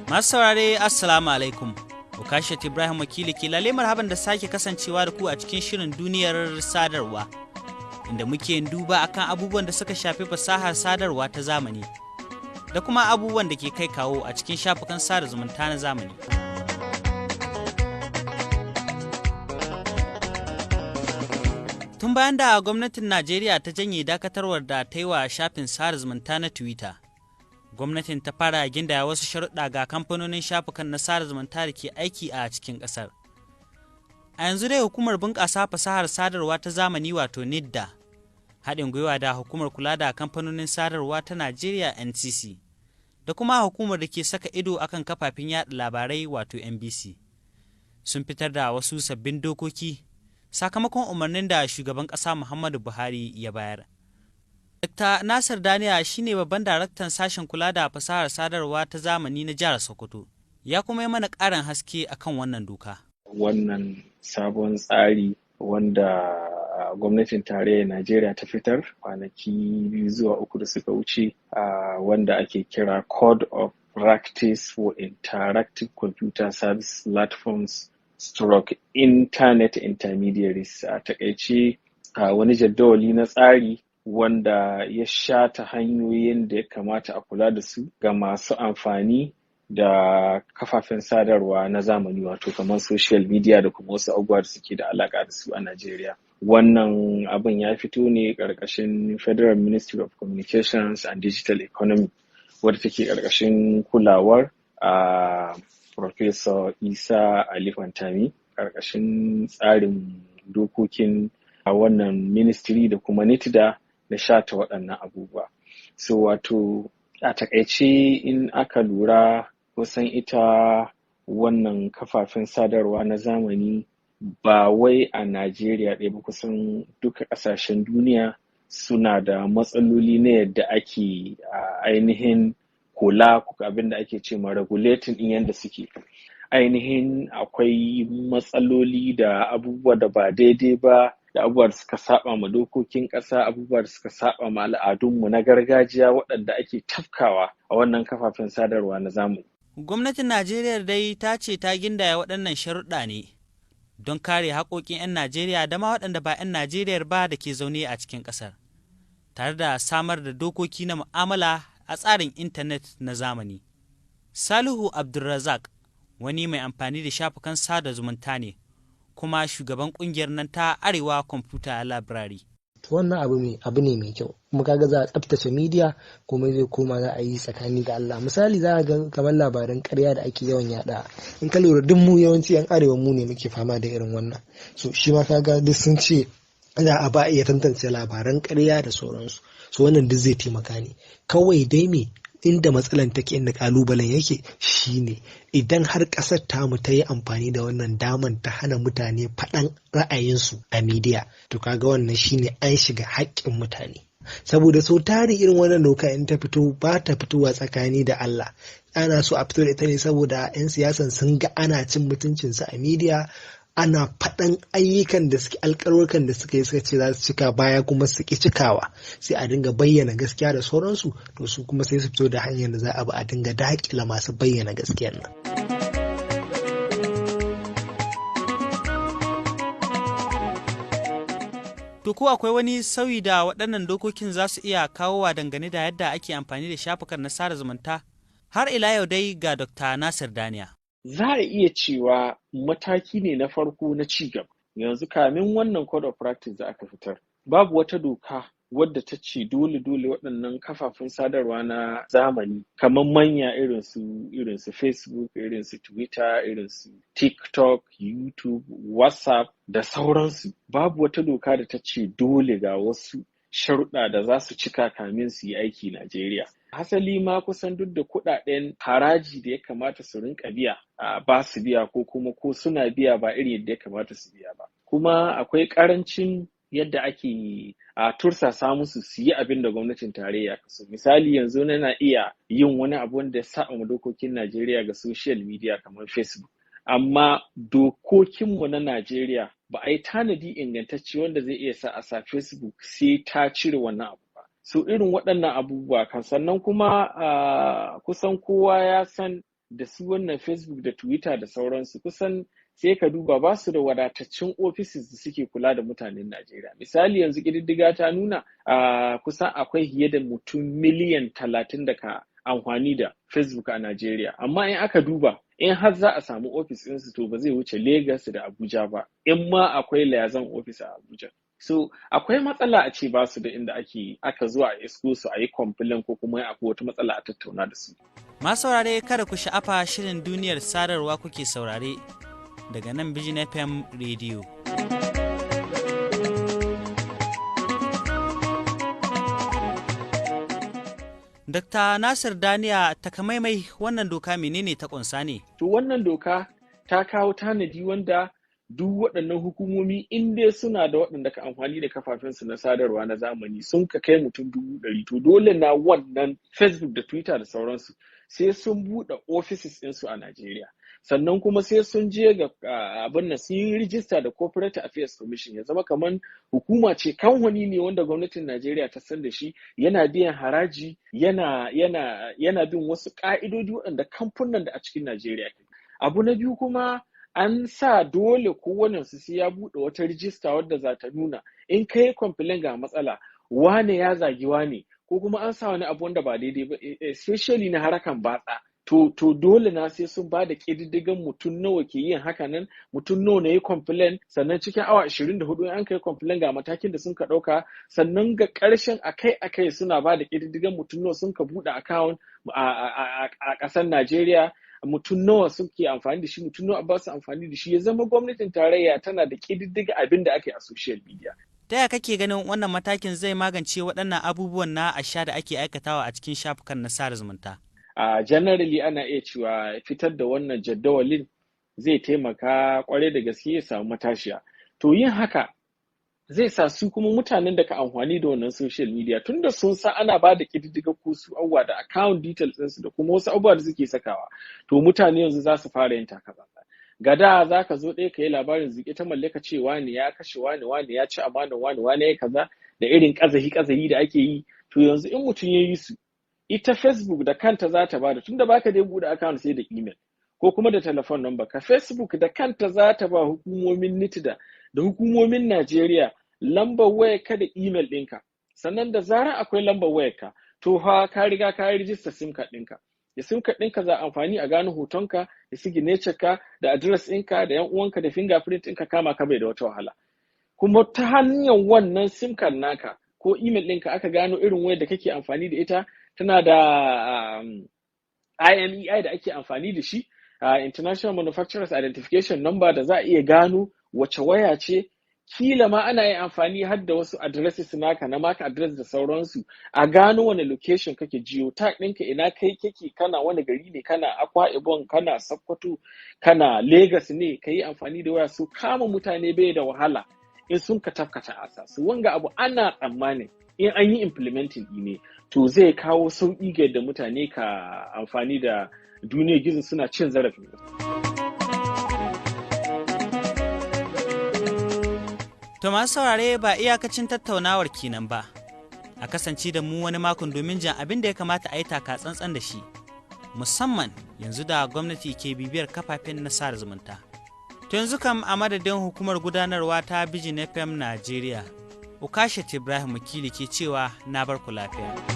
Masu saurare, Assalamu alaikum. Ukashat Ibrahim Wakili ke lale marhaban da sake kasancewa da ku a cikin shirin Duniyar Sadarwa, inda muke yin duba akan abubuwan da suka shafi fasahar sadarwa ta zamani, da kuma abubuwan da ke kai kawo a cikin shafukan sada zumunta na zamani. Tun bayan da gwamnatin Najeriya ta janye dakatarwar da ta yi wa shafin sada zumunta na Twitter, gwamnatin ta fara gindaya wasu sharuɗa ga kamfanonin shafukan na sada zumunta da ke aiki a cikin ƙasar. A yanzu dai hukumar bunƙasa fasahar sadarwa ta zamani, wato NITDA, haɗin gwiwa da hukumar kula da kamfanonin sadarwa ta Najeriya, NCC, da kuma hukumar da ke saka ido akan kafafen yaɗa labarai, wato NBC, sun fitar da wasu sabbin dokoki sakamakon umarnin da shugaban ƙasa Muhammadu Buhari ya bayar. Dr. Nasir Daniya shine babban daraktan sashen kula da fasahar sadarwa ta zamani na jihar Sokoto. Ya kuma yi mana ƙarin haske akan wannan doka. Wannan sabon tsari wanda gwamnatin tarayyar Najeriya ta fitar kwanaki 2 zuwa 3 da suka wuce, wanda ake kira Code of Practice for Interactive Computer Service Platforms stroke Internet Intermediaries. A takaice, wani jadawali na tsari wanda ya shata hanyoyin da ya kamata a kula da su ga masu amfani da kafafen sadarwa na zamani, wato kamar social media da kuma wasu abubuwa da suke da alaƙa da su a Najeriya. Wannan abin ya fito ne ƙarƙashin Federal Ministry of Communications and Digital Economy, wadda take ƙarƙashin kulawar a Professor Isa Ali Pantami, ƙarƙashin tsarin dokokin a wannan ministry da kuma NITDA na shata waɗannan abubuwa. So wato a takaice, in aka lura, kusan ita wannan kafafen sadarwa na zamani ba wai a Najeriya ɗaya ba, kusan duka ƙasashen duniya suna da matsaloli na yadda ake ainihin kula, abin da ake ce ma regulating ɗin yadda suke. Ainihin akwai matsaloli da abubuwa da ba daidai ba, da abubuwa da suka saba ma dokokin ƙasa, abubuwa da suka saba ma al'adunmu na gargajiya waɗanda ake tafkawa a wannan kafafen sadarwa na zamani. Gwamnatin Najeriya dai ta ce ta gindaya waɗannan sharuɗa ne don kare haƙoƙin 'yan Najeriya da ma waɗanda ba 'yan Najeriya ba da ke zaune a cikin ƙasar, tare da samar da dokoki na mu'amala a tsarin intanet na zamani. Salihu Abdulrazak wani mai amfani da shafukan sada zumunta ne, kuma shugaban ƙungiyar nan ta Arewa Computer Library. Wannan abu ne mai kyau, kuma kaga za a tsaftace media, kuma zai koma za a yi tsakani da Allah. Misali, za a ga kamar labaran ƙarya da ake yawan yada, in ka lura, duk mu yawanci yan arewa mu ne muke fama da irin wannan. So shi ma kaga duk sun ce za a ba iya tantance labaran ƙarya da sauransu. So wannan duk zai taimaka ne. Kawai dai me inda matsalan take, inda kalubalen yake, shine idan har ƙasar tamu ta yi amfani da wannan daman ta hana mutane faɗan ra'ayinsu a media, to kaga wannan shine an shiga haƙƙin mutane. Saboda sau tari irin wannan doka in ta fito, ba ta fitowa tsakani da Allah. Ana so a fito da ita ne saboda 'yan siyasan sun ga ana cin mutuncinsu a media, ana faɗan ayyukan da suke, alƙawarkan da suka yi, suka ce za su cika baya kuma su ƙi cikawa, sai a dinga bayyana gaskiya da sauransu. To su kuma sai su fito da hanyar da za a bi a dinga daƙila masu bayyana gaskiyar nan. To ko akwai wani sauyi da waɗannan dokokin za su iya kawowa dangane da yadda ake amfani da shafukan na sada zumunta? Har ila yau dai ga Dr. Nasir Daniya. Za a iya cewa mataki ne na farko na ci gaba. Yanzu kamin wannan code of practice da aka fitar, babu wata doka wadda ta ce dole dole waɗannan kafafen sadarwa na zamani kamar manya irin su Facebook, irin su Twitter, irin su TikTok, YouTube, WhatsApp da sauransu. Babu wata doka da ta ce dole ga wasu sharuɗa da za su cika kamin su yi aiki Najeriya. Hasali ma kusan duk da kuɗaɗen haraji da ya kamata su rinka biya, ba su biya, ko kuma ko suna biya ba irin yadda ya kamata su biya ba. Kuma akwai ƙarancin yadda ake a tursasa musu su yi abin da gwamnatin tarayya ka so. Misali, yanzu na iya yin wani abu wanda ya saba ma dokokin Najeriya ga social media kamar Facebook. Amma dokokinmu na Najeriya ba a yi tanadi ingantacce wanda zai iya sa a sa Facebook sai ta cire wannan abu ba. So irin waɗannan abubuwa kan sannan kuma kusan kowa ya san da su wannan Facebook da Twitter da sauransu, kusan sai ka duba ba su da wadataccen offices da suke kula da mutanen Najeriya. Misali, yanzu ƙididdiga ta nuna kusan akwai fiye da mutum miliyan 30 da ka amfani da Facebook a Najeriya. Amma in aka duba, in har za a samu ofis ɗinsu, to ba zai wuce Lagos da Abuja ba, in ma akwai liaison office a Abuja. So akwai matsala a ce ba su da inda ake aka zuwa a isko su a yi complain, ko kuma akwai wata matsala a tattauna da su. Masu saurare, kada ku sha'afa, shirin Duniyar Sadarwa kuke saurare daga nan Bijin FM Radio. Dr. Nasir Daniya, takamaimai wannan doka menene ta kunsa ne? To, wannan doka ta kawo tanadi wanda duk waɗannan hukumomi, in dai suna da waɗanda ka amfani da kafafensu na sadarwa na zamani sun ka kai mutum 100,000, to dole na wannan Facebook da Twitter da sauransu sai sun buɗe offices ɗinsu a Najeriya. Sannan kuma sai sun je ga abin nan, sun yi rijista da Corporate Affairs Commission, ya zama kamar hukuma ce, kamfani ne wanda gwamnatin Najeriya ta san da shi, yana biyan haraji, yana bin wasu ƙa'idodi waɗanda kamfunan da a cikin Najeriya. Abu na biyu kuma, an sa dole kowane su sai ya buɗe wata rijista wadda za ta nuna in kai complain ga matsala, wane ya zagi wane, ko kuma an sa wani abu wanda ba daidai ba, especially na harakan batsa. To dole na sai sun ba da ƙididdigan mutum nawa ke yin haka nan, mutum nawa na yi complain, sannan cikin awa 24 an kai complain ga matakin da sun ka ɗauka, sannan ga ƙarshen akai-akai suna ba da ƙididdigan mutum nawa sun ka buɗe account a ƙasar Najeriya, mutum nawa suke amfani da shi, mutum nawa ba su amfani da shi, ya zama gwamnatin tarayya tana da ƙididdiga abin da ake a social media. Ta yaya kake ganin wannan matakin zai magance waɗannan abubuwan na asha da ake aikatawa a cikin shafukan na sada zumunta? Generally ana iya cewa fitar da wannan jadawalin zai taimaka kwarai da gaske ya samu matashiya. To, yin haka zai sa su kuma mutanen da ka amfani da wannan social media, tunda sun san ana ba da ƙididdiga ko su abubuwa da account details ɗinsu da kuma wasu abubuwa da suke sakawa, to mutane yanzu za su fara yin taka. Ga da za ka zo ɗaya ka yi labarin zuƙi ta mallaka ce wani ya kashe wani, wani ya ci amanar wani, wani ya kaza, da irin ƙazahi ƙazahi da ake yi. To, yanzu in mutum ya yi su, ita Facebook da kanta za ta bada, tunda baka dai buɗe account sai da email ko kuma da telephone number ka, Facebook da kanta za ta ba hukumomin NITDA da hukumomin Najeriya lambar wayar ka da email ɗinka. Sannan da zarar akwai lambar wayar ka, to fa ka riga ka yi rijista SIM card ɗinka. Da SIM card ɗinka za a amfani a gano hotonka da signature ka da address ɗinka da yan uwanka da fingerprint ɗinka, kama ka bai da wata wahala. Kuma ta hanyar wannan SIM card naka ko email ɗinka aka gano irin wayar da kake amfani da ita, tana da IMEI da ake amfani da shi, International Manufacturers Identification Number, da za a iya gano wace waya ce. Kila ma ana yin amfani har da wasu addresses naka na MAC address da sauransu a gano wani location kake, geotag ɗinka, ina kai kake, kana wani gari ne, kana Akwa Ibom, kana Sokoto, kana Lagos ne ka yi amfani da waya. Su kama mutane bai da wahala in sun ka tafkata asa su. Wanga abu ana tsammanin in an yi implementing ne, to zai kawo sauƙi ga yadda mutane ka amfani da duniyar gizo suna cin zarafin. To, masu saurare, ba iyakacin tattaunawar kenan ba. A kasance da mu wani makon domin jan abin da ya kamata a yi taka tsantsan da shi, musamman yanzu da gwamnati ke bibiyar kafafen na sada zumunta. To, yanzu kam a madadin hukumar gudanarwa ta Bijin FM Najeriya, Ukashat Ibrahim Wakili ke cewa na barku lafiya.